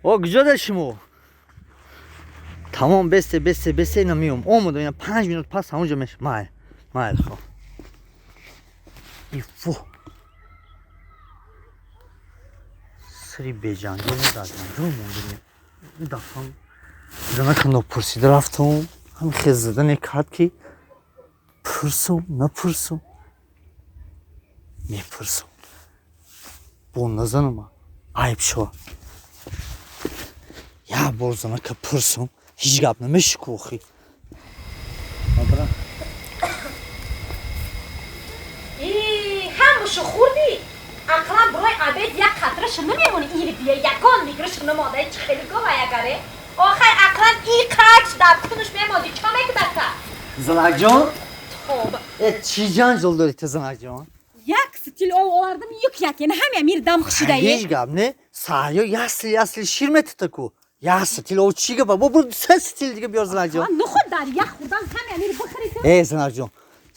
О, куҷода шумо? Тамом, бесте, бесте, бесте, ина миём. Омадам, ина 5 минут пас ҳамонҷо меш. Майл, майл, хо. Ифу. Сири беҷанҷол дар ҷанҷол мондем. Ин дафъа занака нопурсида рафтум, ҳам хез задане кард, ки пурсум, напурсум, мепурсум. Бо назанама айб шава. Як бор занака пурсум, ҳеҷ гап намеши ку охи. Мабра. Ҳамашу хӯрдӣ? Ақлан барои обед як қатраша намемонӣ? Ир бия, ягон миграша намонда, чи хеле гова ягаре. Охай, ақлан и қач дар кунуш мемондӣ, чо мекудака? Занакҷон? Тоба. Э, чӣ ҷанҷол дорӣ ту, занакҷон? Як стил ов овардам, юк як, яна ҳами амир дам хушидаe. Ҳеҷ гап не, саҳарё як стил, як стил шир метата ку. Як стил ов чӣ гапа? Бо бур, се стил дига биёр, занакҷон. Нухуд дар ях хӯрдан ҳами амир бихӯри ту. Э, занакҷон,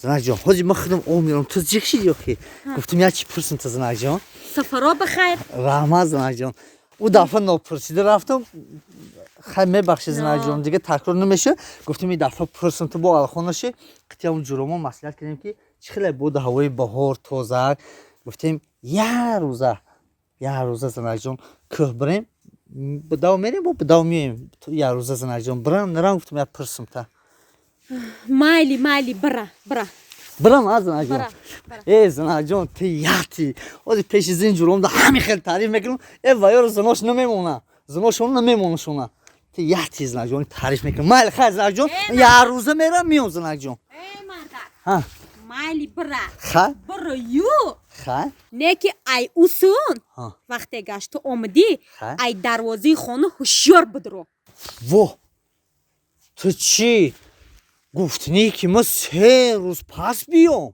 занакҷон, ҳозир ман худам об меорам, ту ҷиқ шиди охи. Гуфтум, як чӣ пурсум ту, занакҷон. Сафаро бихайр. Раҳмат, занакҷон. Ӯ дафъа нопурсида рафтам, хай, мебахши, занакҷон, дига такрор намеша. Гуфтум, ин дафъа пурсум, ту бо алхон наши. Қитиам ҷуромо маслиҳат кардем, ки чӣ хеле буд ҳавои баҳор тоза. Гуфтем, як рӯза, як рӯза, занакҷон, кӯҳ бирем, бидав мерем, бо бидав меоем. Як рӯза, занакҷон, бирам, нарам? Гуфтум, як пурсум та. Майли, майли, бира, бира. Бирам, а, занакҷон? Бира, бира. Э, занакҷон, ту яти ози пеши зин ҷуромда ҳами хел таъриф мекунам. Э, ваёро занош намемона, заношон намемонашона. Ту яти, занакҷон, таъриф мекунам. Майли, хай, занакҷон, як рӯза мерам, меом, занакҷон. Э, мардак. Ҳа. Майли, бира. Хай. Биро ю. Хай. Не ки ай усун. Ҳа. Вақте гашту омадӣ, Хай. ай дарвозаи хона ҳушёр бидро. Во, ту чӣ гуфтанӣ, ки ма 3 рӯз пас биём?